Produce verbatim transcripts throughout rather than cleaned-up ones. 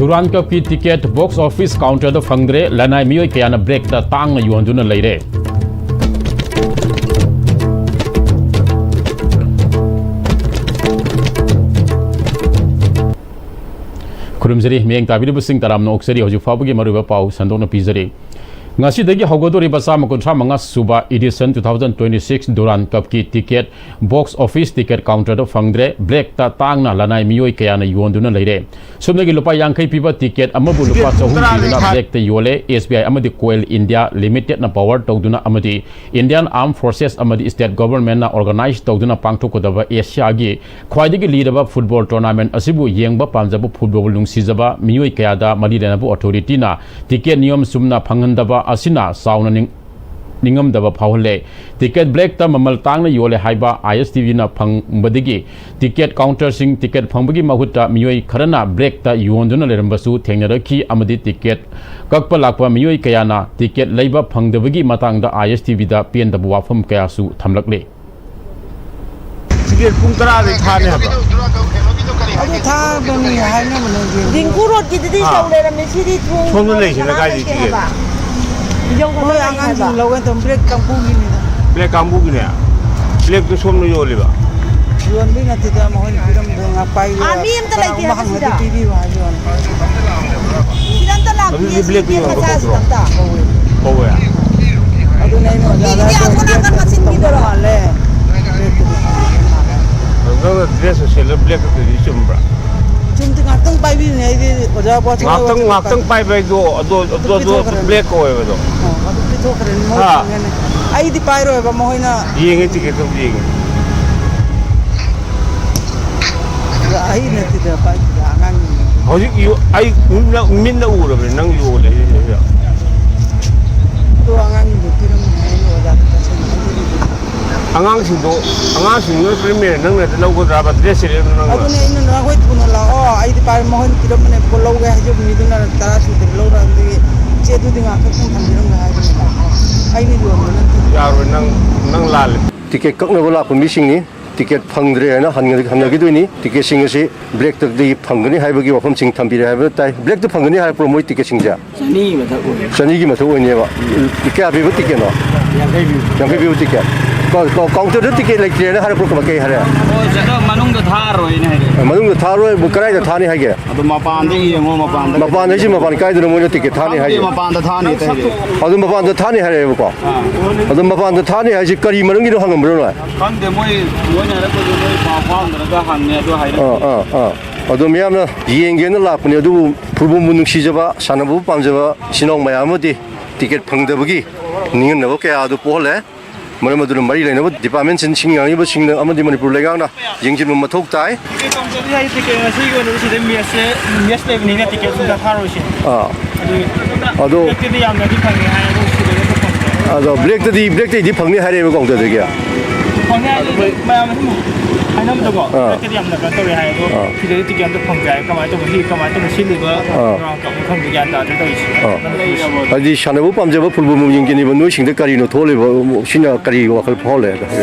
ꯗꯨꯔꯥꯟ ꯀꯞꯀꯤ ticket box office ꯀꯥꯎꯟꯇꯔꯗ ꯐꯪꯗ꯭ꯔꯦ, ꯂꯅꯥꯏ ꯃꯤꯑꯣꯏ ꯀꯌꯥꯅ ꯕ꯭ꯂꯦꯛꯇ ꯇꯥꯡꯅ ꯌꯣꯟꯗꯨꯅ ꯂꯩꯔꯦ꯫ ꯈꯨꯔꯨꯝꯖꯔꯤ, ꯃꯤꯠꯌꯦꯡ ꯇꯥꯕꯤꯔꯤꯕꯁꯤꯡ ꯇꯔꯥꯝꯅ ꯑꯣꯛꯆꯔꯤ꯫ ꯍꯧꯖꯤꯛ ꯐꯥꯎꯕꯒꯤ ꯃꯔꯨꯑꯣꯏꯕ ꯄꯥꯎ ꯁꯟꯗꯣꯛꯅ ꯄꯤꯖꯔꯤ꯫ ꯉꯁꯤꯗꯒꯤ ꯍꯧꯒꯗꯧꯔꯤꯕ ꯆꯥꯝꯃ ꯀꯨꯟꯊ꯭ꯔꯥ ꯃꯉꯥ ꯁꯨꯕ edition two thousand twenty six ꯗꯨꯔꯥꯟ ꯀꯞꯀꯤ ꯇꯤꯀꯦꯠ ꯕꯣꯛꯁ ꯑꯣꯐꯤꯁ ꯇꯤꯀꯦꯠ ꯀꯥꯎꯟꯇꯔꯗ ꯐꯪꯗ꯭ꯔꯦ, ꯕ꯭ꯂꯦꯛꯇ ꯇꯥꯡꯅ ꯂꯅꯥꯏ ꯃꯤꯑꯣꯏ ꯀꯌꯥꯅ ꯌꯣꯟꯗꯨꯅ ꯂꯩꯔꯦ꯫ ꯁꯨꯞꯅꯒꯤ ꯂꯨꯄꯥ ꯌꯥꯡꯈꯩ ꯄꯤꯕ ꯇꯤꯀꯦꯠ ꯑꯃꯕꯨ ꯂꯨꯄꯥ ꯆꯍꯨꯝ ꯄꯤꯗꯨꯅ ꯕ꯭ꯂꯦꯛꯇ ꯌꯣꯜꯂꯦ꯫ S B I ꯑꯃꯗꯤ Coal India Limitedꯅ power ꯇꯧꯗꯨꯅ ꯑꯃꯗꯤ Indian Armed Forces ꯑꯃꯗꯤ state governmentꯅ organize ꯇꯧꯗꯨꯅ ꯄꯥꯡꯊꯣꯛꯀꯗꯕ ꯑꯦꯁꯤꯌꯥꯒꯤ ꯈ꯭ꯋꯥꯏꯗꯒꯤ ꯂꯤꯔꯕ football tournament ꯑꯁꯤꯕꯨ ꯌꯦꯡꯕ ꯄꯥꯝꯖꯕ football ꯅꯨꯡꯁꯤꯖꯕ ꯃꯤꯑꯣꯏ ꯀꯌꯥꯗ ꯃꯔꯤ ꯂꯩꯅꯕ authorityꯅ ꯇꯤꯀꯦꯠ ꯅꯤꯌꯣꯝ ꯆꯨꯝꯅ ꯐꯪꯍꯟꯗꯕ ꯑꯁꯤꯅ ꯆꯥꯎꯅ ꯅꯤꯡ-, ꯅꯤꯡꯉꯝꯗꯕ ꯐꯥꯎꯍꯜꯂꯦ꯫ ꯇꯤꯀꯦꯠ ꯕ꯭ꯂꯦꯛꯇ ꯃꯃꯜ ꯇꯥꯡꯅ ꯌꯣꯜꯂꯦ ꯍꯥꯏꯕ ISTVꯅ ꯐꯪꯕꯗꯒꯤ ꯇꯤꯀꯦꯠ ꯀꯥꯎꯟꯇꯔꯁꯤꯡ ꯇꯤꯀꯦꯠ ꯐꯪꯕꯒꯤ ꯃꯍꯨꯠꯇ ꯃꯤꯑꯣꯏ ꯈꯔꯅ ꯕ꯭ꯂꯦꯛꯇ ꯌꯣꯟꯗꯨꯅ ꯂꯩꯔꯝꯕꯁꯨ ꯊꯦꯡꯅꯔꯛꯈꯤ ꯑꯃꯗꯤ ꯇꯤꯀꯦꯠ ꯀꯛꯄ ꯂꯥꯛꯄ ꯃꯤꯑꯣꯏ ꯀꯌꯥꯅ ꯇꯤꯀꯦꯠ ꯂꯩꯕ ꯐꯪꯗꯕꯒꯤ ꯃꯇꯥꯡꯗ ISTVꯗ ꯄꯦꯟꯗꯕ ꯋꯥꯐꯝ ꯀꯌꯥꯁꯨ ꯊꯝꯂꯛꯂꯦ꯫ ꯇꯤꯀꯦꯠ ꯄꯨꯡ ꯇꯔꯥꯗꯩ ꯊꯥꯅꯤ ꯍꯥꯏꯕ꯭ꯔꯣ? ꯑꯗꯨ ꯊꯥꯕꯅꯤ ꯍꯥꯏꯅꯕꯅꯦ ꯍꯧꯖꯤꯛ꯫ ꯗꯤꯡꯀꯨ ꯔꯣꯗꯀꯤꯗꯨꯗꯤ ꯑꯥ꯫ ꯆꯧ ꯂꯩꯔꯝꯃꯦ, ꯁꯤꯗꯤ ꯊꯣꯡ ꯁꯣꯝꯗ ꯂꯩꯁꯤꯅ ꯀꯅꯥ ꯀꯥꯏꯗꯩ ꯂꯩꯇꯦ ꯇꯤꯀꯦꯠ? ꯍꯥꯏꯕ? ꯌꯧꯕ ꯃꯣꯏ ꯂꯩꯇꯦ ꯑꯉꯥꯡꯁꯤꯡ ꯍꯥꯏꯕ? ꯂꯧꯒꯦ ꯇꯧꯕ ꯕ꯭ꯂꯦꯛ ꯀꯥꯡꯕꯨꯒꯤꯅꯤꯗ꯫ ꯕ꯭ꯂꯦꯛ ꯀꯥꯡꯕꯨꯒꯤꯅꯦ? ꯕ꯭ꯂꯦꯛꯇꯨ ꯁꯣꯝꯗ ꯌꯣꯜꯂꯤꯕ? ꯌꯣꯟꯕꯩ ꯅꯠꯇꯦꯗ, ꯃꯈꯣꯏꯅ ꯄꯤꯔꯝꯕꯗꯣ ꯉꯥꯛ ꯄꯥꯏꯕ ꯑꯥ, ꯃꯤ ꯑꯝꯇ ꯂꯩꯇꯦ ꯀꯅꯥꯒꯨꯝꯕ ꯍꯥꯏꯕ ꯍꯪꯉꯗꯤ ꯁꯤꯗ꯫ ꯄꯤꯕꯤꯌꯨ ꯍꯥꯏꯕ ꯋꯥꯅꯤ꯫ ꯁꯤꯗ ꯑꯝꯇ ꯂꯥꯛꯄꯤꯌꯦ, ꯑꯗꯨꯗꯤ ꯁꯤ ꯕ꯭ꯂꯦꯛꯇꯨ ꯒꯦꯠ ꯌꯣꯟꯕ ꯃꯆꯥꯁꯤꯗ ꯊꯣꯛꯇ꯭ꯔꯣ? ꯑꯝꯇ꯫ ꯀꯧꯋꯦ꯫ ꯑꯗꯨꯅꯦ ꯑꯩꯅ ꯑꯣꯖꯥꯗ ꯃꯤꯒꯤꯗꯤ ꯑꯁꯣꯝ ꯅꯥꯀꯟꯗ ꯃꯆꯤꯟ ꯄꯤꯗꯣꯔꯣ? ꯃꯥꯜꯂꯦ꯫ ꯅꯪꯅ ꯗ꯭ꯔꯦꯁ ꯁꯦꯠꯂ ꯕ꯭ꯂꯦꯛ ꯀꯛꯇꯣꯏꯗꯤ ꯆꯨꯝꯕ꯭ꯔꯥ? ꯆꯨꯝꯗꯤ ꯉꯥꯛꯇꯪ ꯄꯥꯏꯕꯤꯕꯅꯦ ꯑꯩꯗꯤ ꯑꯣꯖꯥ ꯄꯣꯠꯁ ꯉꯥꯛꯇꯪ, ꯂꯧꯔꯒ ꯉꯥꯛꯇꯪ ꯄꯥꯏꯕ ꯍꯥꯏꯗꯣ ꯑꯗꯣ, ꯑꯗꯨ ꯑꯗꯣ, ꯑꯗꯣ ꯄꯤꯊꯣꯛꯈ꯭ꯔꯦ꯫ ꯕ꯭ꯂꯦꯛ ꯀꯧꯋꯦꯕ ꯑꯗꯣ꯫ ꯑꯣ, ꯑꯗꯨ ꯄꯤꯊꯣꯛꯈ꯭ꯔꯦ, ꯃꯣꯏ ꯍꯥ? ꯐꯪꯒꯅꯤ꯫ ꯑꯩꯗꯤ ꯄꯥꯏꯔꯣꯏꯕ, ꯃꯈꯣꯏꯅ ꯌꯦꯡꯉꯦ, ꯇꯤꯀꯦꯠꯇꯣ ꯌꯦꯡꯉꯦ꯫ ꯑꯗ ꯑꯩ ꯅꯠꯇꯦꯗ ꯄꯥꯏꯗꯨꯗ, ꯑꯉꯥꯡꯅꯤ꯫ ꯍꯧꯖꯤꯛ ꯌꯣ-, ꯑꯩ ꯃꯤꯠꯅ, ꯃꯤꯠꯅ ꯎꯔꯕꯅꯤ ꯅꯪ ꯌꯣꯜꯂꯦ ꯍꯥꯏꯁꯦ꯫ ꯑꯗꯣ ꯑꯉꯥꯡꯒꯤꯗꯣ ꯄꯤꯔꯝꯕꯅꯦ, ꯑꯩꯅ ꯑꯣꯖꯥꯗ ꯇꯥꯁꯤꯟꯅꯕ꯫ ꯑꯉꯥꯡꯁꯤꯡꯗꯣ, ꯑꯉꯥꯡꯁꯤꯡꯗꯨꯅ ꯄꯤꯔꯝꯃꯦ, ꯅꯪꯅ ꯍꯦꯛꯇ ꯂꯧꯒꯗ꯭ꯔꯕ? ꯗ꯭ꯔꯦꯁ ꯁꯦꯠꯂꯦ ꯅꯪꯅ? ꯑꯗꯨꯅꯦ ꯑꯩꯅ, "ꯅꯈꯣꯏ ꯊꯨꯅ ꯂꯥꯛꯑꯣ, ꯑꯩꯗꯤ ꯄꯥꯏꯔꯦ, ꯃꯈꯣꯏꯅ ꯄꯤꯔꯝꯕꯅꯦ, ꯄꯣꯠ ꯂꯧꯒꯦ ꯍꯥꯏꯖꯕ ꯃꯤꯗꯨꯅ ꯇꯔꯥ ꯁꯨꯗ꯭ꯔꯤ ꯂꯧꯔ, ꯑꯗꯨꯗꯒꯤ ꯆꯦꯗꯨꯗꯤ ꯉꯥꯛꯇꯪ ꯊꯝꯕꯤꯔꯝꯒꯦ" ꯍꯥꯏꯕꯅꯦꯕ꯫ ꯑꯩꯅ ꯌꯣꯟꯕ ꯅꯠꯇꯦ꯫ ꯌꯥꯔꯣꯏ, ꯅꯪ, ꯅꯪ ꯂꯥꯜꯂꯦ꯫ ꯇꯤꯀꯦꯠ ꯀꯛꯅꯕ ꯂꯥꯛꯄ ꯃꯤꯁꯤꯡꯅꯤ꯫ ꯇꯤꯀꯦꯠ ꯐꯪꯗ꯭ꯔꯦ ꯍꯥꯏꯅ ꯍꯟꯅ-, ꯍꯟꯅꯈꯤꯗꯣꯏꯅꯤ꯫ ꯇꯤꯀꯦꯠꯁꯤꯡ ꯑꯁꯤ ꯕ꯭ꯂꯦꯛꯇꯗꯤ ꯐꯪꯒꯅꯤ ꯍꯥꯏꯕꯒꯤ ꯋꯥꯐꯝꯁꯤꯡ ꯊꯝꯕꯤꯔꯦ ꯍꯥꯏꯕ ꯇꯥꯏ꯫ ꯕ꯭ꯂꯦꯛꯇ ꯐꯪꯒꯅꯤ ꯍꯥꯏꯔꯛꯄ꯭ꯔꯣ ꯃꯣꯏ ꯇꯤꯀꯦꯠꯁꯤꯡꯁꯦ? ꯆꯅꯤꯒꯤ ꯃꯊꯛ ꯑꯣꯏ꯫ ꯆꯅꯤꯒꯤ ꯃꯊꯛ ꯑꯣꯏꯅꯦꯕ꯫ ꯎꯝ꯫ ꯀꯌꯥ ꯄꯤꯕ ꯇꯤꯀꯦꯠꯅꯣ? ꯌꯥꯡꯈꯩ ꯄꯤꯕ꯫ ꯌꯥꯡꯈꯩ ꯄꯤꯕ ꯇꯤꯀꯦꯠ꯫ ꯀꯥꯎ-, ꯀꯥꯎ-, ꯀꯥꯎꯟꯇꯔꯗ ꯇꯤꯀꯦꯠ ꯂꯩꯇ꯭ꯔꯦꯅ ꯍꯥꯏꯔꯛꯄ꯭ꯔꯣ? ꯀꯃꯥꯏ-, ꯀꯩ ꯍꯥꯏꯔꯦ? ꯑꯣ, ꯁꯤꯗ ꯃꯅꯨꯡꯗ ꯊꯥꯔꯣꯏꯅ ꯍꯥꯏꯔꯛꯑꯦ꯫ ꯃꯅꯨꯡꯗ ꯊꯥꯔꯣꯏ? ꯀꯗꯥꯏꯗ ꯊꯥꯅꯤ ꯍꯥꯏꯒꯦ? ꯑꯗꯣ ꯃꯄꯥꯟꯗ ꯌꯦꯡꯉꯣ, ꯃꯄꯥꯟꯗ꯫ ꯃꯄꯥꯟ ꯍꯥꯏꯁꯤ ꯃꯄꯥꯟ ꯀꯥꯏꯗꯅꯣ ꯃꯣꯏꯅ ꯇꯤꯀꯦꯠ ꯊꯥꯅꯤ ꯈꯪꯗꯦ, ꯍꯥꯏꯁꯦ? ꯃꯄꯥꯟꯗ ꯊꯥꯅꯤ ꯍꯥꯏꯔꯛꯑꯦ꯫ ꯑꯗꯨ ꯃꯄꯥꯟꯗ ꯊꯥꯅꯤ ꯍꯥꯏꯔꯛꯑꯦꯕꯀꯣ꯫ ꯑꯥ꯫ ꯑꯗꯨ ꯃꯄꯥꯟꯗ ꯊꯥꯅꯤ ꯍꯥꯏꯁꯤ ꯀꯔꯤ ꯃꯔꯝꯒꯤꯅꯣ ꯍꯪꯉꯝꯕ꯭ꯔꯣ ꯅꯣꯏ? ꯈꯪꯗꯦ, ꯃꯣꯏ, ꯃꯣꯏꯅ ꯍꯥꯏꯔꯛꯄꯗꯨ ꯃꯣꯏ ꯄꯥꯎ ꯐꯥꯎꯅꯔꯒ ꯍꯪꯉꯦ, ꯑꯗꯨ ꯍꯥꯏꯔꯛꯇꯦ꯫ ꯑꯥ, ꯑꯥ, ꯑꯥ꯫ ꯑꯗꯣ ꯃꯤꯌꯥꯝꯅ ꯌꯦꯡꯒꯦꯅ ꯂꯥꯛꯄꯅꯦ, ꯑꯗꯨꯕꯨ ꯐꯨꯠꯕꯣꯜꯕꯨ ꯅꯨꯡꯁꯤꯖꯕ, ꯁꯥꯟꯅꯕꯕꯨ ꯄꯥꯝꯖꯕ ꯏꯆꯤꯟ ꯏꯅꯥꯎ ꯃꯌꯥꯝ ꯑꯃꯗꯤ ꯇꯤꯀꯦꯠ ꯐꯪꯗꯕꯒꯤ ꯅꯤꯡꯍꯟꯅꯕ ꯀꯌꯥ ꯑꯗꯨ ꯄꯣꯛꯍꯜꯂꯦ꯫ ꯃꯔꯝ ꯑꯗꯨꯅ ꯃꯔꯤ ꯂꯩꯅꯕ ꯗꯤꯄꯥꯔꯠꯃꯦꯟꯁꯤꯡ, ꯁꯤꯡ ꯂꯥꯡꯂꯤꯕꯁꯤꯡꯅ ꯑꯃꯗꯤ ꯃꯅꯤꯄꯨꯔ ꯂꯩꯉꯥꯛꯅ ꯌꯦꯡꯁꯤꯟꯕ ꯃꯊꯧ ꯇꯥꯏ꯫ ꯇꯤꯀꯦꯠ ꯀꯥꯎꯟꯇꯔꯗꯤ ꯍꯥꯏ, ꯇꯤꯀꯦꯠ ꯉꯁꯤꯒꯤ ꯑꯣꯏꯅꯗꯤ ꯁꯤꯗ ꯃꯦꯠꯁꯁꯦ, ꯃꯦꯠꯁ ꯂꯩꯕꯅꯤꯅ ꯇꯤꯀꯦꯠ ꯁꯨꯝ ꯊꯥꯔꯣꯏꯁꯦ꯫ ꯑꯥ꯫ ꯑꯗꯨ ꯑꯗꯣ ꯕ꯭ꯂꯦꯛꯇꯗꯤ ꯌꯥꯝꯅꯗꯤ ꯐꯪꯉꯦ ꯍꯥꯏ, ꯑꯗꯣ ꯁꯤꯗꯗꯤ ꯑꯝꯇ ꯐꯪꯗꯦ꯫ ꯑꯗꯣ ꯕ꯭ꯂꯦꯛꯇꯗꯤ, ꯕ꯭ꯂꯦꯛꯇꯩꯗꯤ ꯐꯪꯅꯤ ꯍꯥꯏꯔꯛꯑꯦꯕ ꯀꯥꯎꯟꯇꯔꯗꯒꯤ꯫ ꯐꯪꯅꯤ ꯍꯥꯏꯔꯗꯤ ꯑꯗꯨꯝ ꯃꯌꯥꯝ ꯑꯗꯨꯝ ꯍꯥꯏꯅꯕꯗꯀꯣ, ꯑꯥ꯫ ꯕ꯭ꯂꯦꯛꯇꯗꯤ ꯌꯥꯝꯅ ꯀꯩꯅꯣ ꯇꯧꯋꯦ ꯍꯥꯏ, ꯑꯗꯣ ꯑꯥ꯫ ꯁꯤꯗꯗꯤ ꯇꯤꯀꯦꯠ ꯑꯝꯇ ꯐꯪꯗꯦ ꯍꯥꯏ꯫ ꯀꯃꯥꯏꯅ ꯇꯧꯕ, ꯁꯤ ꯀꯃꯥꯏꯅ ꯇꯧꯕ, ꯁꯤꯜꯂꯤꯕ ꯑꯥ꯫ ꯈꯪꯗꯦ, ꯒ꯭ꯌꯥꯟ ꯇꯥꯗ꯭ꯔꯦ ꯇꯧꯔꯤꯁꯦ꯫ ꯑꯥ꯫ ꯍꯥꯏꯗꯤ ꯁꯥꯟꯅꯕ ꯄꯥꯝꯖꯕ ꯐꯨꯠꯕꯣꯜꯕꯨ ꯌꯦꯡꯖꯅꯤꯡꯕ ꯅꯣꯏꯁꯤꯡꯗ ꯀꯔꯤꯅꯣ ꯊꯣꯛꯍꯜꯂꯤꯕ? ꯁꯤꯅ ꯀꯔꯤ ꯋꯥꯈꯜ ꯐꯥꯎꯍꯜꯂꯦ?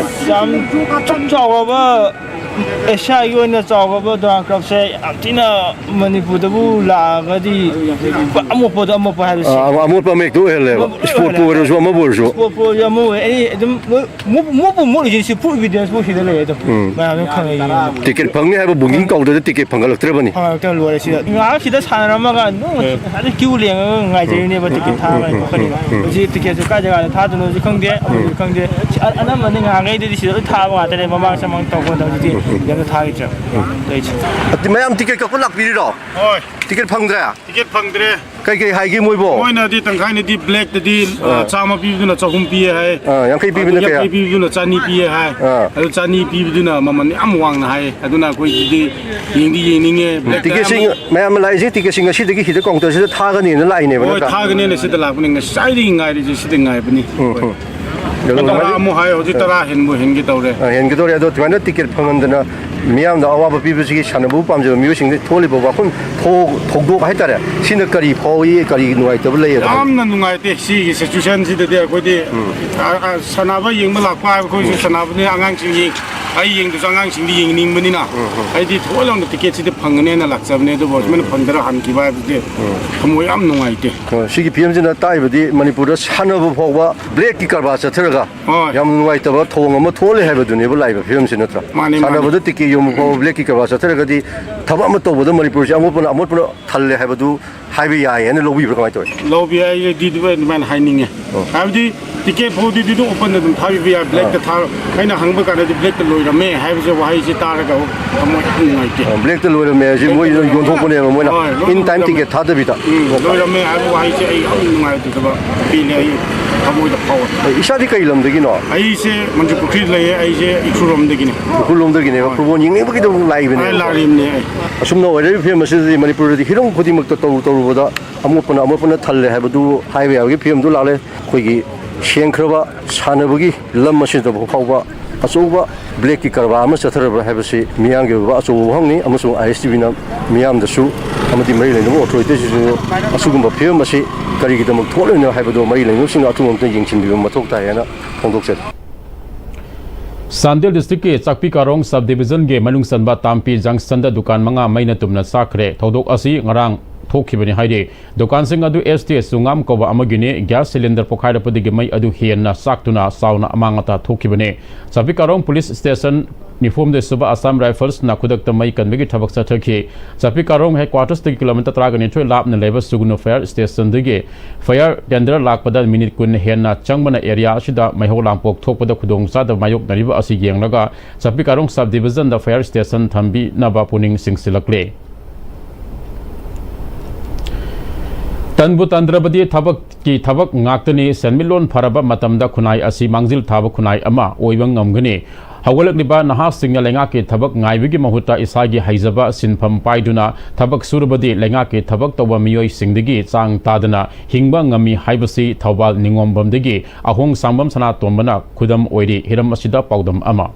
ꯌꯥꯝ ꯆꯥꯎꯔꯕ, ꯑꯦꯁꯤꯌꯥꯒꯤ ꯑꯣꯏꯅ ꯆꯥꯎꯔꯕ ꯗꯨꯔꯥꯟ ꯀꯞꯁꯦ ꯌꯥꯝ ꯊꯤꯅ ꯃꯅꯤꯄꯨꯔꯗꯕꯨ ꯂꯥꯛꯑꯒꯗꯤ ꯑꯃꯣꯠꯄꯗ ꯑꯃꯣꯠꯄ ꯍꯥꯏꯕꯁꯤ꯫ ꯑꯥ, ꯑꯃꯣꯠꯄ ꯑꯃ ꯍꯦꯛꯇ ꯑꯣꯏꯍꯜꯂꯦꯕ꯫ ꯑꯃꯣꯠꯄ ꯂꯣꯏ ꯏꯁꯄꯣꯔꯠꯄꯨ ꯑꯣꯏꯍꯜꯂꯦ꯫ ꯑꯣꯏꯔꯁꯨ, ꯑꯃꯕꯨ ꯑꯣꯏꯔꯁꯨ꯫ ꯏꯁꯄꯣꯔꯠꯄꯨ ꯑꯣꯏꯔꯁꯨ, ꯑꯃ ꯑꯣꯏꯔꯁꯨ, ꯑꯩ ꯑꯗꯨꯝ ꯃꯣꯠ-, ꯃꯣꯠꯄꯨ ꯃꯣꯠꯂꯤꯁꯤꯅ ꯁꯤ ꯄ꯭ꯔꯨꯐ ꯏꯚꯤꯗꯦꯟꯁꯄꯨ ꯁꯤꯗ ꯂꯩ ꯑꯗꯨꯝ꯫ ꯎꯝ꯫ ꯃꯌꯥꯝꯅ ꯈꯪꯉꯛꯏꯁꯤꯅ꯫ ꯇꯤꯀꯦꯠ ꯐꯪꯅꯤ ꯍꯥꯏꯕ ꯕꯨꯀꯤꯡ ꯀꯥꯎꯟꯇꯔꯗ ꯇꯤꯀꯦꯠ ꯐꯪꯒꯠꯂꯛꯇ꯭ꯔꯕꯅꯤ꯫ ꯐꯪꯉꯛꯇ ꯂꯣꯏꯔꯦ ꯁꯤꯗ꯫ ꯉꯥꯏꯍꯥꯛ ꯁꯤꯗ ꯁꯥꯟꯅꯔꯝꯃꯒ ꯑꯗꯨꯝ ꯎꯝ꯫ ꯉꯁꯥꯏꯗꯩ ꯀ꯭ꯌꯨ ꯂꯦꯡꯉꯒ ꯉꯥꯏꯖꯔꯤꯅꯦꯕ ꯎꯝ, ꯇꯤꯀꯦꯠ ꯎꯝ, ꯊꯥꯕ ꯎꯝ, ꯎꯝ, ꯉꯥꯏ ꯈꯣꯠꯀꯅꯤ꯫ ꯎꯝ, ꯎꯝ꯫ ꯍꯧꯖꯤꯛ ꯇꯤꯀꯦꯠꯁꯨ ꯀꯥꯏ ꯖꯒꯥꯗ ꯊꯥꯗꯣꯏꯅꯣꯁꯨ ꯈꯪꯗꯦ, ꯑꯃꯁꯨ ꯎꯝ꯫ ꯈꯪꯗꯦ꯫ ꯁꯤ ꯑ-, ꯑꯅꯝꯕꯅꯗꯤ ꯉꯍꯥꯟꯈꯩꯗꯗꯤ ꯁꯤꯗ ꯂꯣꯏ ꯊꯥꯕ ꯉꯥꯛꯇꯅꯦ, ꯃꯃꯥꯡ ꯆꯃꯥꯡ ꯇꯧꯕꯗ ꯍꯧꯖꯤꯛꯇꯤ ꯎꯝ, ꯎꯝ꯫ ꯁꯤꯗ ꯑꯝꯇ ꯊꯥꯈꯤꯗ꯭ꯔꯦꯕ꯫ ꯎꯝ꯫ ꯇꯧꯔꯤꯁꯦ꯫ ꯑꯗꯨ ꯃꯌꯥꯝ ꯇꯤꯀꯦꯠ ꯀꯛꯄ ꯂꯥꯛꯄꯤꯔꯤꯔꯣ? ꯍꯣꯏ꯫ ꯇꯤꯀꯦꯠ ꯐꯪꯗ꯭ꯔꯦ? ꯇꯤꯀꯦꯠ ꯐꯪꯗ꯭ꯔꯦ꯫ ꯀꯩ ꯀꯩ ꯍꯥꯏꯒꯦ ꯃꯣꯏꯕꯣ? ꯃꯣꯏꯅꯗꯤ ꯇꯪꯈꯥꯏꯅꯗꯤ ꯕ꯭ꯂꯦꯛꯇꯗꯤ, ꯑ, ꯑꯥ꯫ ꯆꯥꯝꯃ ꯄꯤꯕꯗꯨꯅ ꯆꯍꯨꯝ ꯄꯤꯌꯦ ꯍꯥꯏ꯫ ꯑꯥ, ꯌꯥꯡꯈꯩ ꯑꯗꯨ ꯄꯤꯕꯅ ꯀꯌꯥ? ꯌꯥꯡꯈꯩ ꯄꯤꯕꯗꯨꯅ ꯆꯅꯤ ꯄꯤꯌꯦ ꯍꯥꯏ꯫ ꯑꯥ꯫ ꯑꯗꯨ ꯆꯅꯤ ꯄꯤꯕꯗꯨꯅ ꯃꯃꯜ ꯌꯥꯝ ꯋꯥꯡꯅ ꯍꯥꯏ꯫ ꯑꯗꯨꯅ ꯑꯩꯈꯣꯏꯒꯤꯗꯤ ꯌꯦꯡꯗꯤ ꯌꯦꯡꯅꯤꯡꯉꯦ꯫ ꯕ꯭ꯂꯦꯛꯇ ꯇꯤꯀꯦꯠꯁꯤꯡ ꯑꯌꯥꯝꯕ ꯃꯌꯥꯝ ꯑꯃ ꯂꯥꯛꯏꯁꯦ, ꯇꯤꯀꯦꯠꯁꯤꯡ ꯉꯁꯤꯗꯒꯤ ꯁꯤꯗ ꯀꯥꯎꯟꯇꯔꯁꯤꯗ ꯊꯥꯒꯅꯤꯅ ꯂꯥꯛꯏꯅꯦꯕ, ꯍꯣꯏ, ꯅꯠꯇ꯭ꯔꯥ? ꯊꯥꯒꯅꯦꯅ ꯁꯤꯗ ꯂꯥꯛꯄꯅꯦ꯫ ꯉꯁꯥꯏꯗꯒꯤ ꯉꯥꯏꯔꯤꯁꯦ, ꯁꯤꯗ ꯉꯥꯏꯕꯅꯤ꯫ ꯎꯝ, ꯎꯝ꯫ ꯑꯗꯨ ꯇꯔꯥ ꯑꯃꯨꯛ ꯍꯥꯏ, ꯍꯧꯖꯤꯛ ꯇꯔꯥ ꯍꯦꯟꯕꯨ ꯍꯦꯟꯒꯦ ꯇꯧꯔꯦ꯫ ꯑ, ꯍꯦꯟꯒꯦ ꯇꯧꯔꯦ꯫ ꯑꯗꯣ ꯑꯗꯨꯃꯥꯏꯅ ꯇꯤꯀꯦꯠ ꯐꯪꯍꯟꯗꯅ ꯃꯤꯌꯥꯝꯗ ꯑꯋꯥꯕ ꯄꯤꯕꯁꯤꯒꯤ ꯁꯥꯟꯅꯕꯕꯨ ꯄꯥꯝꯖꯕ ꯃꯤꯑꯣꯏꯁꯤꯡꯗ ꯊꯣꯛꯍꯜꯂꯤꯕ ꯋꯥꯐꯝ ꯊꯧ-, ꯊꯧꯗꯣꯛ ꯍꯥꯏꯇꯥꯔꯦ, ꯁꯤꯅ ꯀꯔꯤ ꯐꯥꯎꯏ, ꯀꯔꯤ ꯅꯨꯡꯉꯥꯏꯇꯕ ꯂꯩ ꯑꯗꯣ? ꯌꯥꯝꯅ ꯅꯨꯡꯉꯥꯏꯇꯦ ꯁꯤꯒꯤ ꯁꯤꯆꯨꯋꯦꯁꯟꯁꯤꯗꯗꯤ꯫ ꯑꯩꯈꯣꯏꯗꯤ, ꯎꯝ꯫ ꯑ, ꯑ, ꯁꯥꯟꯅꯕ ꯌꯦꯡꯕ ꯂꯥꯛꯄ ꯍꯥꯏꯕ ꯑꯩꯈꯣꯏꯁꯨ ꯎꯝ꯫ ꯁꯥꯟꯅꯕꯅꯤ, ꯑꯉꯥꯡꯁꯤꯡ ꯌꯦꯡ-, ꯑꯩ ꯌꯦꯡꯗ꯭ꯔꯁꯨ ꯑꯉꯥꯡꯁꯤꯡꯗꯤ ꯌꯦꯡꯅꯤꯡꯕꯅꯤꯅ, ꯎꯝ, ꯎꯝ꯫ ꯑꯩꯗꯤ ꯊꯑꯣꯏ ꯂꯥꯎꯅ ꯇꯤꯀꯦꯠꯁꯤꯗꯤ ꯐꯪꯒꯅꯦꯅ ꯂꯥꯛꯆꯕꯅꯦ, ꯑꯗꯨꯕꯨ ꯁꯨꯃꯥꯏꯅ ꯐꯪꯗꯅ ꯍꯟꯈꯤꯕ ꯍꯥꯏꯕꯁꯤꯗꯤ ꯊꯃꯣꯏ ꯌꯥꯝ ꯅꯨꯡꯉꯥꯏꯇꯦ꯫ ꯑꯣ, ꯁꯤꯒꯤ ꯐꯤꯕꯝꯁꯤꯅ ꯇꯥꯛꯏꯕꯗꯤ ꯃꯅꯤꯄꯨꯔꯗ ꯁꯥꯟꯅꯕ ꯐꯥꯎꯕ ꯕ꯭ꯂꯦꯛꯀꯤ ꯀꯔꯕꯥꯔ ꯆꯠꯊꯔꯒ ꯍꯣꯏ꯫ ꯌꯥꯝ ꯅꯨꯡꯉꯥꯏꯇꯕ ꯊꯧꯑꯣꯡ ꯑꯃ ꯊꯣꯛꯍꯜꯂꯦ ꯍꯥꯏꯕꯗꯨꯅꯦꯕ ꯂꯥꯛꯏꯕ ꯐꯤꯕꯝꯁꯤ, ꯅꯠꯇ꯭ꯔꯥ? ꯃꯥꯅꯤ, ꯃꯥꯅꯤ꯫ ꯁꯥꯟꯅꯕꯗ ꯇꯤꯀꯦꯠ ꯌꯣꯟꯕ ꯐꯥꯎꯕ ꯕ꯭ꯂꯦꯛꯀꯤ ꯀꯔꯕꯥꯔ ꯆꯠꯊꯔꯒꯗꯤ ꯊꯕꯛ ꯑꯃ ꯇꯧꯕꯗ ꯃꯅꯤꯄꯨꯔꯁꯤ ꯑꯃꯣꯠꯄꯅ ꯑꯃꯣꯠꯄꯅ ꯊꯜꯂꯦ ꯍꯥꯏꯕꯗꯨ ꯍꯥꯏꯕ ꯌꯥꯏ ꯍꯥꯏꯅ ꯂꯧꯕꯤꯕ꯭ꯔꯥ, ꯀꯃꯥꯏꯅ ꯇꯧꯋꯤ? ꯂꯧꯕ ꯌꯥꯏ, ꯑꯩꯗꯤ ꯑꯗꯨꯃꯥꯏꯅ ꯍꯥꯏꯅꯤꯡꯉꯦ꯫ ꯑꯣ꯫ ꯍꯥꯏꯕꯗꯤ ꯇꯤꯀꯦꯠ ꯐꯥꯎꯗꯤ ꯑꯗꯨꯝ ꯑꯣꯄꯟꯗ ꯑꯗꯨꯝ ꯊꯥꯕꯤꯕ ꯌꯥꯏ, ꯕ꯭ꯂꯦꯛꯇ ꯑꯥ꯫ ꯊꯥ-, ꯑꯩꯅ ꯍꯪꯕ ꯀꯥꯟꯗꯗꯤ ꯕ꯭ꯂꯦꯛꯇ ꯂꯣꯏꯔꯝꯃꯦ ꯍꯥꯏꯕꯁꯦ ꯋꯥꯍꯩꯁꯦ ꯇꯥꯔꯒ ꯊꯃꯣꯏ ꯌꯥꯝ ꯅꯨꯡꯉꯥꯏꯇꯦ꯫ ꯑ, ꯕ꯭ꯂꯦꯛꯇ ꯂꯣꯏꯔꯝꯃꯦ ꯍꯥꯏꯁꯦ ꯕ꯭ꯂꯦꯛꯇ ꯃꯣꯏ ꯂꯣꯏꯔꯝꯃꯦ꯫ ꯌꯣꯟꯊꯣꯛꯄꯅꯦꯕ ꯃꯣꯏꯅ ꯍꯣꯏ, ꯂꯣꯏ in time ꯂꯣꯏꯔꯝꯃꯦ꯫ ꯇꯤꯀꯦꯠ ꯊꯥꯗꯕꯤꯗ꯫ ꯎꯝ, ꯂꯣꯏꯔꯝꯃꯦ ꯍꯥꯏꯕ ꯋꯥꯍꯩꯁꯦ ꯑꯩ ꯌꯥꯝ ꯅꯨꯡꯉꯥꯏꯇꯗꯕ ꯐꯤꯜꯅꯦ ꯑꯩ ꯊꯃꯣꯏꯗ ꯐꯥꯎꯋꯦ꯫ ꯑ, ꯏꯁꯥꯗꯤ ꯀꯩ ꯂꯝꯗꯒꯤꯅꯣ? ꯑꯩꯁꯦ ꯃꯟꯖꯨ ꯄꯨꯈ꯭ꯔꯤꯗ ꯂꯩꯌꯦ, ꯑꯩꯁꯦ ꯎꯈ꯭ꯔꯨꯜ ꯂꯣꯝꯗꯒꯤꯅꯦ꯫ ꯎꯈ꯭ꯔꯨꯜ ꯂꯣꯝꯗꯒꯤꯅꯦꯕ꯫ ꯍꯣꯏ꯫ ꯐꯨꯠꯕꯣꯜ ꯌꯦꯡꯅꯤꯡꯕꯒꯤꯗꯃꯛ ꯂꯥꯛꯏꯕꯅꯦꯕ꯫ ꯑꯩ ꯂꯥꯛꯂꯤꯕꯅꯦ ꯑꯩ꯫ ꯑꯁꯨꯝꯅ ꯑꯣꯏꯔꯛꯏꯕ ꯐꯤꯕꯝ ꯑꯁꯤꯗꯗꯤ ꯃꯅꯤꯄꯨꯔꯗꯗꯤ ꯍꯤꯔꯝ ꯈꯨꯗꯤꯡꯃꯛꯇ ꯇꯧꯔꯨ ꯇꯧꯔꯨꯕꯗ ꯑꯃꯣꯠꯄꯅ ꯑꯃꯣꯠꯄꯅ ꯊꯜꯂꯦ ꯍꯥꯏꯕꯗꯨ ꯍꯥꯏꯕ ꯌꯥꯕꯒꯤ ꯐꯤꯕꯝꯗꯨ ꯂꯥꯛꯂꯦ꯫ ꯑꯩꯈꯣꯏꯒꯤ ꯁꯦꯡꯈ꯭ꯔꯕ ꯁꯥꯟꯅꯕꯒꯤ ꯂꯝ ꯑꯁꯤꯗ ꯐꯥꯎꯕ ꯑꯆꯧꯕ ꯕ꯭ꯂꯦꯛꯀꯤ ꯀꯔꯕꯥꯔ ꯑꯃ ꯆꯠꯊꯔꯕ꯭ꯔꯥ ꯍꯥꯏꯕꯁꯤ ꯃꯤꯌꯥꯝꯒꯤ ꯑꯣꯏꯕ ꯑꯆꯧꯕ ꯋꯥꯍꯪꯅꯤ, ꯑꯃꯁꯨꯡ ISTVꯅ ꯃꯤꯌꯥꯝꯗꯁꯨ ꯑꯃꯗꯤ ꯃꯔꯤ ꯂꯩꯅꯕ ꯑꯣꯊꯣꯔꯤꯇꯤꯁꯤꯡꯁꯨ ꯑꯁꯤꯒꯨꯝꯕ ꯐꯤꯕꯝ ꯑꯁꯤ ꯀꯔꯤꯒꯤꯗꯃꯛ ꯊꯣꯛꯂꯤꯕꯅꯣ ꯍꯥꯏꯕꯗꯨ ꯃꯔꯤ ꯂꯩꯅꯕꯁꯤꯡꯅ ꯑꯊꯨꯕ ꯑꯃꯇ ꯌꯦꯡꯁꯤꯟꯕꯤꯕ ꯃꯊꯧ ꯇꯥꯏ ꯍꯥꯏꯅ ꯐꯣꯡꯗꯣꯛꯆꯔꯤ꯫ ꯆꯥꯟꯗꯦꯜ ꯗꯤꯁꯇ꯭ꯔꯤꯛꯀꯤ ꯆꯥꯛꯄꯤ ꯀꯥꯔꯣꯡ ꯁꯕ ꯗꯤꯕꯤꯖꯟꯒꯤ ꯃꯅꯨꯡ ꯆꯟꯕ ꯇꯥꯝꯄꯤ ꯖꯪꯁꯟꯗ ꯗꯨꯀꯥꯟ ꯃꯉꯥ ꯃꯩꯅ ꯇꯨꯝꯅ ꯆꯥꯛꯈ꯭ꯔꯦ꯫ ꯊꯧꯗꯣꯛ ꯑꯁꯤ ꯉꯔꯥꯡ ꯊꯣꯛꯈꯤꯕꯅꯤ ꯍꯥꯏꯔꯤ꯫ ꯗꯨꯀꯥꯟꯁꯤꯡ ꯑꯗꯨ S T ꯆꯨꯉꯥꯝ ꯀꯧꯕ ꯑꯃꯒꯤꯅꯤ꯫ ꯒ꯭ꯌꯥꯁ ꯁꯤꯂꯤꯟꯗꯔ ꯄꯣꯈꯥꯏꯔꯛꯄꯗꯒꯤ ꯃꯩ ꯑꯗꯨ ꯍꯦꯟꯅ ꯆꯥꯛꯇꯨꯅ ꯆꯥꯎꯅ ꯑꯃꯥꯡ ꯑꯇꯥ ꯊꯣꯛꯈꯤꯕꯅꯤ꯫ ꯆꯥꯛꯄꯤ ꯀꯥꯔꯣꯡ ꯄꯨꯂꯤꯁ ꯁ꯭ꯇꯦꯁꯟ ꯅꯤꯐꯨꯍꯨꯝꯗꯣꯏ ꯁꯨꯕ ꯑꯁꯥꯝ ꯔꯥꯏꯐꯜꯁꯅ ꯈꯨꯗꯛꯇ ꯃꯩ ꯀꯟꯕꯒꯤ ꯊꯕꯛ ꯆꯠꯊꯈꯤ꯫ ꯆꯥꯛꯄꯤ ꯀꯥꯔꯣꯡ ꯍꯦꯗꯀ꯭ꯋꯥꯇꯔꯁꯇꯒꯤ ꯀꯤꯂꯣꯃꯤꯇꯔ ꯇꯔꯥꯒ ꯅꯤꯊꯣꯏ ꯂꯥꯞꯅ ꯂꯩꯕ ꯁꯨꯒꯨꯅꯨ ꯐꯥꯌꯔ ꯁ꯭ꯇꯦꯁꯟꯗꯒꯤ ꯐꯥꯌꯔ ꯇꯦꯟꯗꯔ ꯂꯥꯛꯄꯗ ꯃꯤꯅꯤꯠ ꯀꯨꯟ ꯍꯦꯟꯅ ꯆꯪꯕꯅ ꯑꯦꯔꯤꯌꯥ ꯑꯁꯤꯗ ꯃꯩꯍꯧ ꯂꯥꯡꯄꯣꯛ ꯊꯣꯛꯄꯗ ꯈꯨꯗꯣꯡꯆꯥꯗꯕ ꯃꯥꯌꯣꯛꯅꯔꯤꯕ ꯑꯁꯤ ꯌꯦꯡꯂꯒ ꯆꯥꯛꯄꯤ ꯀꯥꯔꯣꯡ ꯁꯕ ꯗꯤꯕꯤꯖꯟꯗ ꯐꯥꯌꯔ ꯁ꯭ꯇꯦꯁꯟ ꯊꯝꯕꯤꯅꯕ ꯄꯨꯛꯅꯤꯡ ꯆꯤꯡꯁꯤꯜꯂꯛꯂꯦ꯫ ꯇꯟꯕꯨ ꯇꯟꯗ꯭ꯔꯕꯗꯤ ꯊꯕꯛꯀꯤ ꯊꯕꯛ ꯉꯥꯛꯇꯅꯤ꯫ ꯁꯦꯟꯃꯤꯠꯂꯣꯟ ꯐꯔꯕ ꯃꯇꯝꯗ ꯈꯨꯟꯅꯥꯏ ꯑꯁꯤ ꯃꯥꯡꯖꯤꯜ ꯊꯥꯕ ꯈꯨꯟꯅꯥꯏ ꯑꯃ ꯑꯣꯏꯕ ꯉꯝꯒꯅꯤ꯫ ꯍꯧꯒꯠꯂꯛꯂꯤꯕ ꯅꯍꯥꯁꯤꯡꯅ ꯂꯩꯉꯥꯛꯀꯤ ꯊꯕꯛ ꯉꯥꯏꯕꯒꯤ ꯃꯍꯨꯠꯇ ꯏꯁꯥꯒꯤ ꯍꯩꯖꯕ ꯁꯤꯟꯐꯝ ꯄꯥꯏꯗꯨꯅ ꯊꯕꯛ ꯁꯨꯔꯕꯗꯤ ꯂꯩꯉꯥꯛꯀꯤ ꯊꯕꯛ ꯇꯧꯕ ꯃꯤꯑꯣꯏꯁꯤꯡꯗꯒꯤ ꯆꯥꯡ ꯇꯥꯗꯅ ꯍꯤꯡꯕ ꯉꯝꯃꯤ ꯍꯥꯏꯕꯁꯤ ꯊꯧꯕꯥꯜ ꯅꯤꯉꯣꯝꯕꯝꯗꯒꯤ ꯑꯍꯣꯡ ꯁꯥꯡꯕꯝ ꯁꯅꯥꯇꯣꯝꯕꯅ ꯈꯨꯗꯝ ꯑꯣꯏꯔꯤ꯫ ꯍꯤꯔꯝ ꯑꯁꯤꯗ ꯄꯥꯎꯗꯝ ꯑꯃ꯫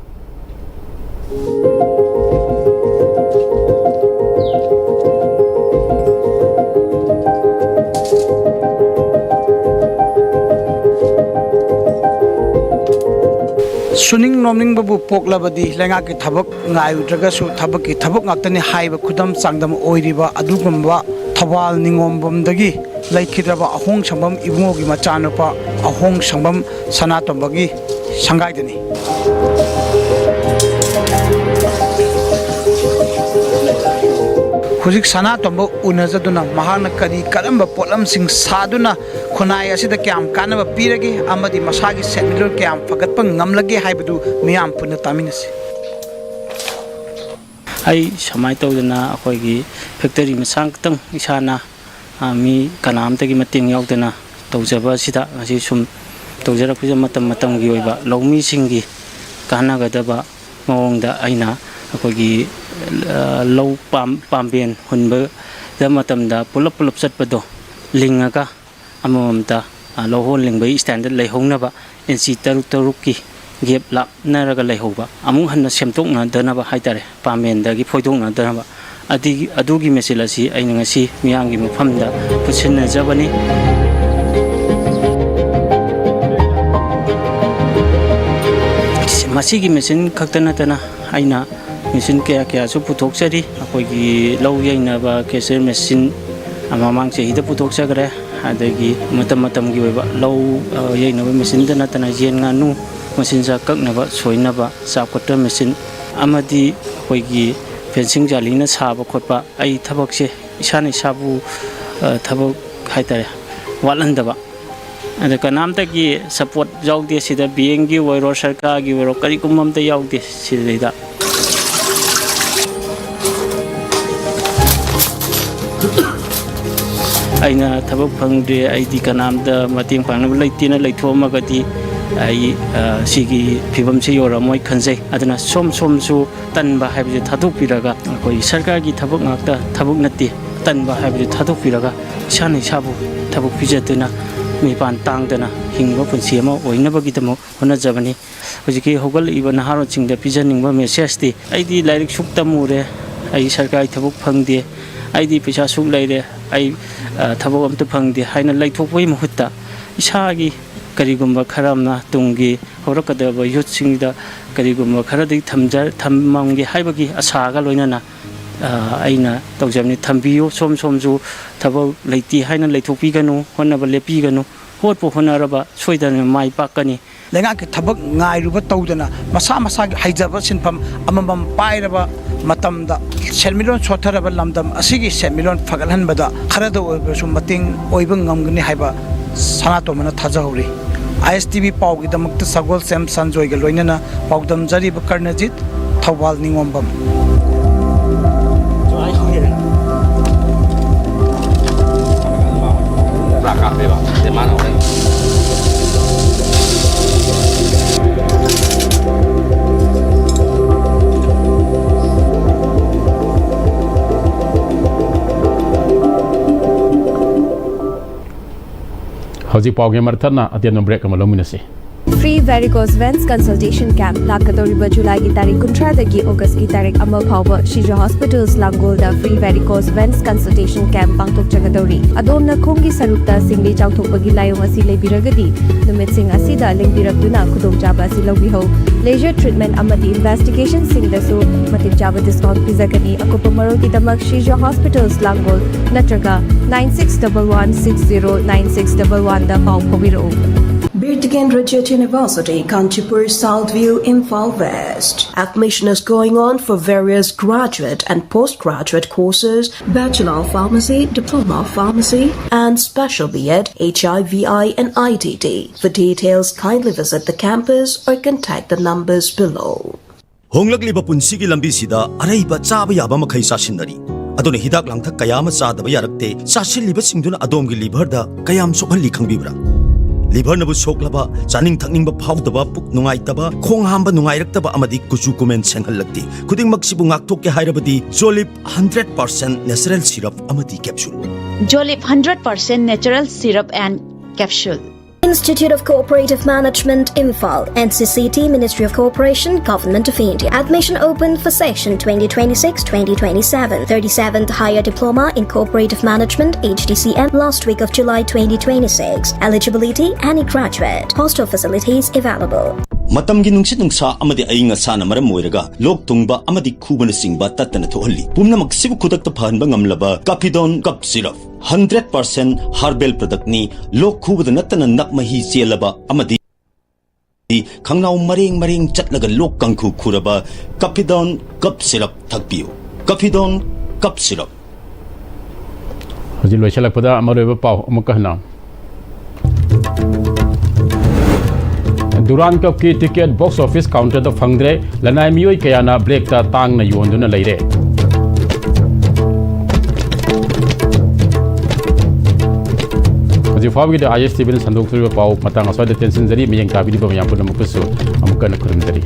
ꯁꯨꯅꯤꯡ ꯅꯣꯝꯅꯤꯡꯕꯕꯨ ꯄꯣꯛꯂꯕꯗꯤ ꯂꯩꯉꯥꯛꯀꯤ ꯊꯕꯛ ꯉꯥꯏꯔꯨꯗ꯭ꯔꯒꯁꯨ ꯊꯕꯛꯀꯤ ꯊꯕꯛ ꯉꯥꯛꯇꯅꯤ ꯍꯥꯏꯕ ꯈꯨꯗꯝ ꯆꯥꯡꯗꯝ ꯑꯣꯏꯔꯤꯕ ꯑꯗꯨꯒꯨꯝꯕ ꯊꯧꯕꯥꯜ ꯅꯤꯉꯣꯝꯕꯝꯗꯒꯤ ꯂꯩꯈꯤꯗ꯭ꯔꯕ ꯑꯍꯣꯡ ꯁꯪꯕꯝ ꯏꯕꯨꯡꯉꯣꯒꯤ ꯃꯆꯥꯅꯨꯄꯥ ꯑꯍꯣꯡ ꯁꯪꯕꯝ ꯁꯅꯥꯇꯣꯝꯕꯒꯤ ꯁꯪꯒꯥꯏꯗꯅꯤ꯫ ꯍꯧꯖꯤꯛ ꯁꯅꯥꯇꯣꯝꯕ ꯎꯅꯖꯗꯨꯅ ꯃꯍꯥꯛꯅ ꯀꯔꯤ ꯀꯔꯝꯕ ꯄꯣꯠꯂꯝꯁꯤꯡ ꯁꯥꯗꯨꯅ ꯈꯨꯟꯅꯥꯏ ꯑꯁꯤꯗ ꯀꯌꯥꯝ ꯀꯥꯟꯅꯕ ꯄꯤꯔꯒꯦ ꯑꯃꯗꯤ ꯃꯁꯥꯒꯤ ꯁꯦꯟꯃꯤꯠꯂꯣꯟ ꯀꯌꯥꯝ ꯐꯒꯠꯄ ꯉꯝꯂꯒꯦ ꯍꯥꯏꯕꯗꯨ ꯃꯤꯌꯥꯝ ꯄꯨꯟꯅ ꯇꯥꯃꯤꯟꯅꯁꯤ꯫ ꯑꯩ ꯁꯨꯃꯥꯏꯅ ꯇꯧꯗꯅ ꯑꯩꯈꯣꯏꯒꯤ ꯐꯦꯛꯇꯔꯤ ꯃꯆꯥ ꯈꯛꯇꯪ ꯏꯁꯥꯅ, ꯑ, ꯃꯤ ꯀꯅꯥꯝꯇꯒꯤ ꯃꯇꯦꯡ ꯌꯥꯎꯗꯅ ꯇꯧꯖꯕ ꯑꯁꯤꯗ ꯉꯁꯤ ꯁꯨꯝ ꯇꯧꯖꯔꯛꯄꯁꯤꯗ ꯃꯇꯝ ꯃꯇꯝꯒꯤ ꯑꯣꯏꯕ ꯂꯧꯃꯤꯁꯤꯡꯒꯤ ꯀꯥꯟꯅꯒꯗꯕ ꯃꯑꯣꯡꯗ ꯑꯩꯅ ꯑꯩꯈꯣꯏꯒꯤ, ꯑ, ꯂꯧ ꯄꯥꯝ-, ꯄꯥꯝꯕꯦꯟ ꯍꯨꯟꯕꯗ ꯃꯇꯝꯗ ꯄꯨꯂꯞ ꯄꯨꯂꯞ ꯆꯠꯄꯗꯣ ꯂꯤꯡꯉꯒ ꯑꯃꯃꯝꯇ, ꯑ, ꯂꯧꯍꯣꯟ ꯂꯤꯡꯕꯒꯤ ꯁ꯭ꯇꯥꯏꯜꯗ ꯂꯩꯍꯧꯅꯕ ꯏꯟꯆꯤ ꯇꯔꯨꯛ ꯇꯔꯨꯛꯀꯤ ꯒꯦꯞ ꯂꯥꯞꯅꯔꯒ ꯂꯩꯍꯧꯕ, ꯑꯃꯨꯛ ꯍꯟꯅ ꯁꯦꯝꯗꯣꯛꯅꯗꯅꯕ ꯍꯥꯏꯇꯥꯔꯦ, ꯄꯥꯝꯕꯦꯟꯗꯒꯤ ꯐꯣꯏꯗꯣꯛꯅꯗꯅꯕ꯫ ꯑꯗꯨꯒꯤ, ꯑꯗꯨꯒꯤ ꯃꯦꯆꯤꯟ ꯑꯁꯤ ꯑꯩꯅ ꯉꯁꯤ ꯃꯤꯌꯥꯝꯒꯤ ꯃꯐꯝꯗ ꯈꯨꯠꯁꯤꯟꯅꯖꯕꯅꯤ꯫ ꯃꯁꯤꯒꯤ ꯃꯦꯆꯤꯟ ꯈꯛꯇ ꯅꯠꯇꯅ ꯑꯩꯅ ꯃꯦꯆꯤꯟ ꯀꯌꯥ ꯀꯌꯥꯁꯨ ꯄꯨꯊꯣꯛꯆꯔꯤ꯫ ꯑꯩꯈꯣꯏꯒꯤ ꯂꯧ ꯌꯩꯅꯕ ꯀꯦꯆꯔ ꯃꯦꯆꯤꯟ ꯃꯃꯥꯡ ꯆꯍꯤꯗ ꯄꯨꯊꯣꯛꯆꯈ꯭ꯔꯦ꯫ ꯑꯗꯒꯤ ꯃꯇꯝ ꯃꯇꯝꯒꯤ ꯑꯣꯏꯕ ꯂꯧ, ꯑ, ꯌꯩꯅꯕ ꯃꯦꯆꯤꯟꯗ ꯅꯠꯇꯅ ꯌꯦꯟ ꯉꯥꯅꯨ ꯃꯆꯤꯟꯖꯥꯛ ꯀꯛꯅꯕ ꯁꯣꯏꯅꯕ ꯆꯥꯞ ꯀꯠꯇꯔ ꯃꯦꯆꯤꯟ ꯑꯃꯗꯤ ꯑꯩꯈꯣꯏꯒꯤ ꯐꯦꯟꯁꯤꯡ ꯖꯥꯂꯤꯅ ꯁꯥꯕ ꯈꯣꯠꯄ, ꯑꯩ ꯊꯕꯛꯁꯦ ꯏꯁꯥꯅ ꯏꯁꯥꯕꯨ, ꯑ, ꯊꯕꯛ ꯍꯥꯏꯇꯥꯔꯦ, ꯋꯥꯠꯍꯟꯗꯕ꯫ ꯑꯗ ꯀꯅꯥꯝꯇꯒꯤ ꯁꯄꯣꯔꯠ ꯌꯥꯎꯗꯦ ꯁꯤꯗ, ꯕꯦꯡꯒꯤ ꯑꯣꯏꯔꯣ, ꯁꯔꯀꯥꯔꯒꯤ ꯑꯣꯏꯔꯣ, ꯀꯔꯤꯒꯨꯝꯕ ꯑꯝꯇ ꯌꯥꯎꯗꯦ ꯁꯤꯗꯩꯗ꯫ ꯑꯩꯅ ꯊꯕꯛ ꯐꯪꯗ꯭ꯔꯦ, ꯑꯩꯗꯤ ꯀꯅꯥꯝꯇ ꯃꯇꯦꯡ ꯄꯥꯡꯅꯕ ꯂꯩꯇꯦꯅ ꯂꯩꯊꯣꯛꯑꯝꯃꯒꯗꯤ ꯑꯩ, ꯑ, ꯁꯤꯒꯤ ꯐꯤꯕꯝꯁꯤ ꯌꯧꯔꯝꯃꯣꯏ ꯈꯟꯖꯩ꯫ ꯑꯗꯨꯅ ꯁꯣꯝ ꯁꯣꯝꯁꯨ ꯇꯟꯕ ꯍꯥꯏꯕꯁꯦ ꯊꯥꯗꯣꯛꯄꯤꯔꯒ, ꯑꯩꯈꯣꯏ ꯁꯔꯀꯥꯔꯒꯤ ꯊꯕꯛ ꯉꯥꯛꯇ ꯊꯕꯛ ꯅꯠꯇꯦ, ꯇꯟꯕ ꯍꯥꯏꯕꯁꯦ ꯊꯥꯗꯣꯛꯄꯤꯔꯒ ꯏꯁꯥꯅ ꯏꯁꯥꯕꯨ ꯊꯕꯛ ꯄꯤꯖꯗꯨꯅ ꯃꯤꯄꯥꯟ ꯇꯥꯡꯗꯅ ꯍꯤꯡꯕ ꯄꯨꯟꯁꯤ ꯑꯃ ꯑꯣꯏꯅꯕꯒꯤꯗꯃꯛ ꯍꯣꯠꯅꯖꯕꯅꯤ꯫ ꯍꯧꯖꯤꯛꯀꯤ ꯍꯧꯒꯠꯂꯛꯏꯕ ꯅꯍꯥꯔꯣꯜꯁꯤꯡꯗ ꯄꯤꯖꯅꯤꯡꯕ ꯃꯦꯁꯦꯖꯇꯤ, ꯑꯩꯗꯤ ꯂꯥꯏꯔꯤꯛ ꯁꯨꯛ ꯇꯝꯃꯨꯔꯦ, ꯑꯩ ꯁꯔꯀꯥꯔꯒꯤ ꯊꯕꯛ ꯐꯪꯗꯦ, ꯑꯩꯗꯤ ꯄꯩꯁꯥ ꯁꯨꯛ ꯂꯩꯔꯦ, ꯑꯩ, ꯑ, ꯊꯕꯛ ꯑꯝꯇ ꯐꯪꯗꯦ ꯍꯥꯏꯅ ꯂꯩꯊꯣꯛꯄꯒꯤ ꯃꯍꯨꯠꯇ ꯏꯁꯥꯒꯤ ꯀꯔꯤꯒꯨꯝꯕ ꯈꯔ ꯑꯃꯅ ꯇꯨꯡꯒꯤ ꯍꯧꯔꯛꯀꯗꯕ ꯌꯨꯠꯁꯤꯡꯗ ꯀꯔꯤꯒꯨꯝꯕ ꯈꯔꯗꯤ ꯊꯝꯖ-, ꯊꯝꯃꯝꯒꯦ ꯍꯥꯏꯕꯒꯤ ꯑꯁꯥꯒ ꯂꯣꯏꯅꯅ, ꯑ, ꯑꯩꯅ ꯇꯧꯖꯕꯅꯤ꯫ ꯊꯝꯕꯤꯌꯨ, ꯁꯣꯝ ꯁꯣꯝꯁꯨ ꯊꯕꯛ ꯂꯩꯇꯦ ꯍꯥꯏꯅ ꯂꯩꯊꯣꯛꯄꯤꯒꯅꯨ, ꯍꯣꯠꯅꯕ ꯂꯦꯞꯄꯤꯒꯅꯨ꯫ ꯍꯣꯠꯄꯨ ꯍꯣꯠꯅꯔꯕ ꯁꯣꯏꯗꯅ ꯃꯥꯏ ꯄꯥꯛꯀꯅꯤ꯫ ꯂꯩꯉꯥꯛꯀꯤ ꯊꯕꯛ ꯉꯥꯏꯔꯨꯕ ꯇꯧꯗꯅ ꯃꯁꯥ ꯃꯁꯥꯒꯤ ꯍꯩꯖꯕ ꯁꯤꯟꯐꯝ ꯑꯃꯃꯝ ꯄꯥꯏꯔꯕ ꯃꯇꯝꯗ ꯁꯦꯟꯃꯤꯠꯂꯣꯟ ꯁꯣꯠꯊꯔꯕ ꯂꯝꯗꯝ ꯑꯁꯤꯒꯤ ꯁꯦꯟꯃꯤꯠꯂꯣꯟ ꯐꯒꯠꯍꯟꯕꯗ ꯈꯔꯗ ꯑꯣꯏꯔꯕꯁꯨ ꯃꯇꯦꯡ ꯑꯣꯏꯕ ꯉꯝꯒꯅꯤ ꯍꯥꯏꯕ ꯁꯅꯥꯇꯣꯝꯕꯅ ꯊꯥꯖꯍꯧꯔꯤ꯫ ꯑꯥꯏ ꯑꯦꯁ ꯇꯤ ꯚꯤ ꯄꯥꯎꯒꯤꯗꯃꯛꯇ ꯁꯒꯣꯜꯁꯦꯝ ꯁꯟꯖꯣꯏꯒ ꯂꯣꯏꯅꯅ ꯄꯥꯎꯗꯝꯖꯔꯤꯕ ꯀꯔꯅꯖꯤꯠ, ꯊꯧꯕꯥꯜ ꯅꯤꯉꯣꯝꯕꯝ꯫ ꯍꯧꯖꯤꯛ ꯄꯥꯎꯒꯤ ꯃꯔꯛ ꯊꯠꯅ ꯑꯇꯦꯟꯕ break ꯑꯃ ꯂꯧꯃꯤꯟꯅꯁꯤ꯫ Free Varicose Veins Consultation Camp ꯂꯥꯛꯀꯗꯧꯔꯤꯕ ꯖꯨꯂꯥꯏꯒꯤ ꯇꯥꯔꯤꯛ ꯀꯨꯟꯊ꯭ꯔꯥꯗꯒꯤ ꯑꯣꯒꯁꯀꯤ ꯇꯥꯔꯤꯛ ꯑꯃ ꯐꯥꯎꯕ ꯁꯤꯖ ꯍꯣꯁꯄꯤꯇꯥꯜꯁ ꯂꯥꯡꯒꯣꯜꯗ Free Varicose Veins Consultation Camp ꯄꯥꯡꯊꯣꯛꯆꯒꯗꯧꯔꯤ꯫ ꯑꯗꯣꯝꯅ ꯈꯣꯡꯒꯤ ꯁꯔꯨꯛꯇ ꯁꯤꯡꯂꯤ ꯆꯥꯎꯊꯣꯛꯄꯒꯤ ꯂꯥꯏꯑꯣꯡ ꯑꯁꯤ ꯂꯩꯕꯤꯔꯒꯗꯤ, ꯅꯨꯃꯤꯠꯁꯤꯡ ꯑꯁꯤꯗ ꯂꯦꯡꯕꯤꯔꯛꯇꯨꯅ ꯈꯨꯗꯣꯡꯆꯥꯕ ꯑꯁꯤ ꯂꯧꯕꯤꯍꯧ꯫ Laser treatment ꯑꯃꯗꯤ investigationꯁꯤꯡꯗꯁꯨ ꯃꯇꯤꯛ ꯆꯥꯕ discount ꯄꯤꯖꯒꯅꯤ꯫ ꯑꯀꯨꯞꯄ ꯃꯔꯣꯜꯒꯤꯗꯃꯛ ꯁꯤꯖ ꯍꯣꯁꯄꯤꯇꯥꯜꯁ ꯂꯥꯡꯒꯣꯜ ꯅꯠꯇ꯭ꯔꯒ nine six double one six zero nine six double oneꯗ ꯄꯥꯎ ꯐꯥꯎꯕꯤꯔꯛꯎ꯫ Birtgen Rajat University, Kanchipur, South View, Imphal West. Admission is going on for various graduate and postgraduate courses, Bachelor of Pharmacy, Diploma of Pharmacy, and Special B Ed, H I V I, and I T T. For details, kindly visit the campus or contact the numbers below. ꯍꯣꯡꯂꯛꯂꯤꯕ ꯄꯨꯟꯁꯤꯒꯤ ꯂꯝꯕꯤꯁꯤꯗ ꯑꯔꯩꯕ ꯆꯥꯕ ꯌꯥꯕ ꯃꯈꯩ ꯆꯥꯁꯤꯟꯅꯔꯤ꯫ ꯑꯗꯨꯅ ꯍꯤꯗꯥꯛ ꯂꯥꯡꯊꯛ ꯀꯌꯥ ꯑꯃ ꯆꯥꯗꯕ ꯌꯥꯔꯛꯇꯦ꯫ ꯆꯥꯁꯤꯜꯂꯤꯕꯁꯤꯡꯗꯨꯅ ꯑꯗꯣꯝꯒꯤ liverꯗ ꯀꯌꯥꯝ ꯁꯣꯛꯍꯜꯂꯤ ꯈꯪꯕꯤꯕ꯭ꯔꯥ? Liverꯅꯕꯨ ꯁꯣꯛꯂꯕ, ꯆꯥꯅꯤꯡ ꯊꯛꯅꯤꯡꯕ ꯐꯥꯎꯗꯕ, ꯄꯨꯛ ꯅꯨꯡꯉꯥꯏꯇꯕ, ꯈꯣꯡ ꯍꯥꯝꯕ ꯅꯨꯡꯉꯥꯏꯔꯛꯇꯕ ꯑꯃꯗꯤ ꯀꯨꯆꯨ ꯀꯨꯃꯦꯟ ꯁꯦꯡꯍꯜꯂꯛꯇꯦ꯫ ꯈꯨꯗꯤꯡꯃꯛꯁꯤꯕꯨ ꯉꯥꯛꯊꯣꯛꯀꯦ ꯍꯥꯏꯔꯕꯗꯤ Jolib hundred percent natural syrup ꯑꯃꯗꯤ capsule꯫ Jolib hundred percent natural syrup and capsule. Institute of Cooperative Management, Imphal, N C C T, Ministry of Cooperation, Government of India. Admission open for session twenty twenty-six twenty twenty-seven. thirty-seventh Higher Diploma in Cooperative Management, H D C M, last week of July twenty twenty-six. Eligibility, any graduate. Hostel facilities available. ꯃꯇꯝꯒꯤ ꯅꯨꯡꯁꯤꯠ ꯅꯨꯡꯁꯥ ꯑꯃꯗꯤ ꯑꯏꯪ ꯑꯁꯥꯅ ꯃꯔꯝ ꯑꯣꯏꯔꯒ ꯂꯣꯛ ꯊꯨꯡꯕ ꯑꯃꯗꯤ ꯈꯨꯕꯅꯆꯤꯡꯕ ꯇꯠꯇꯅ ꯊꯣꯛꯍꯜꯂꯤ꯫ ꯄꯨꯝꯅꯃꯛꯁꯤꯕꯨ ꯈꯨꯗꯛꯇ ꯐꯍꯟꯕ ꯉꯝꯂꯕ ꯀꯥꯐꯤꯗꯣꯟ ꯀꯞ ꯁꯤꯔꯞ, ꯍꯟꯗ꯭ꯔꯦꯠ ꯄꯥꯔꯁꯦꯟ ꯍꯥꯔꯕꯦꯜ ꯄ꯭ꯔꯗꯛꯅꯤ꯫ ꯂꯣꯛ ꯈꯨꯕꯗ ꯅꯠꯇꯅ ꯅꯞ ꯃꯍꯤ ꯆꯦꯜꯂꯕ ꯑꯃꯗꯤ ꯈꯪꯅꯥꯎ ꯃꯔꯦꯡ ꯃꯔꯦꯡ ꯆꯠꯂꯒ ꯂꯣꯛ ꯀꯥꯡꯈꯨ ꯈꯨꯔꯕ ꯀꯥꯐꯤꯗꯣꯟ ꯀꯞ ꯁꯤꯔꯞ ꯊꯛꯄꯤꯌꯨ꯫ ꯀꯥꯐꯤꯗꯣꯟ ꯀꯞ ꯁꯤꯔꯞ꯫ ꯍꯧꯖꯤꯛ ꯂꯣꯏꯁꯤꯜꯂꯛꯄꯗ ꯃꯔꯨꯑꯣꯏꯕ ꯄꯥꯎ ꯑꯃꯨꯛꯀ ꯍꯟꯅ꯫ ꯗꯨꯔꯥꯟ ꯀꯞꯀꯤ ꯇꯤꯀꯦꯠ ꯕꯣꯛꯁ ꯑꯣꯐꯤꯁ ꯀꯥꯎꯟꯇꯔꯗ ꯐꯪꯗ꯭ꯔꯦ꯫ ꯂꯅꯥꯏ ꯃꯤꯑꯣꯏ ꯀꯌꯥꯅ ꯕ꯭ꯂꯦꯛꯇ ꯇꯥꯡꯅ ꯌꯣꯟꯗꯨꯅ ꯂꯩꯔꯦ꯫ ꯍꯧꯖꯤꯛ ꯐꯥꯎꯕꯒꯤꯗꯤ ꯑꯥꯏ ꯑꯦꯁ ꯇꯤ ꯚꯤꯅ ꯁꯟꯗꯣꯛꯆꯔꯤꯕ ꯄꯥꯎ ꯃꯇꯥꯡ ꯑꯁ꯭ꯋꯥꯏꯗ ꯇꯦꯟꯁꯤꯟꯖꯔꯤ꯫ ꯃꯤꯠꯌꯦꯡ ꯇꯥꯕꯤꯔꯤꯕ ꯃꯌꯥꯝ ꯄꯨꯝꯅꯃꯛꯄꯨꯁꯨ ꯑꯃꯨꯛꯀ ꯍꯟꯅ ꯈꯨꯔꯨꯝꯖꯔꯤ꯫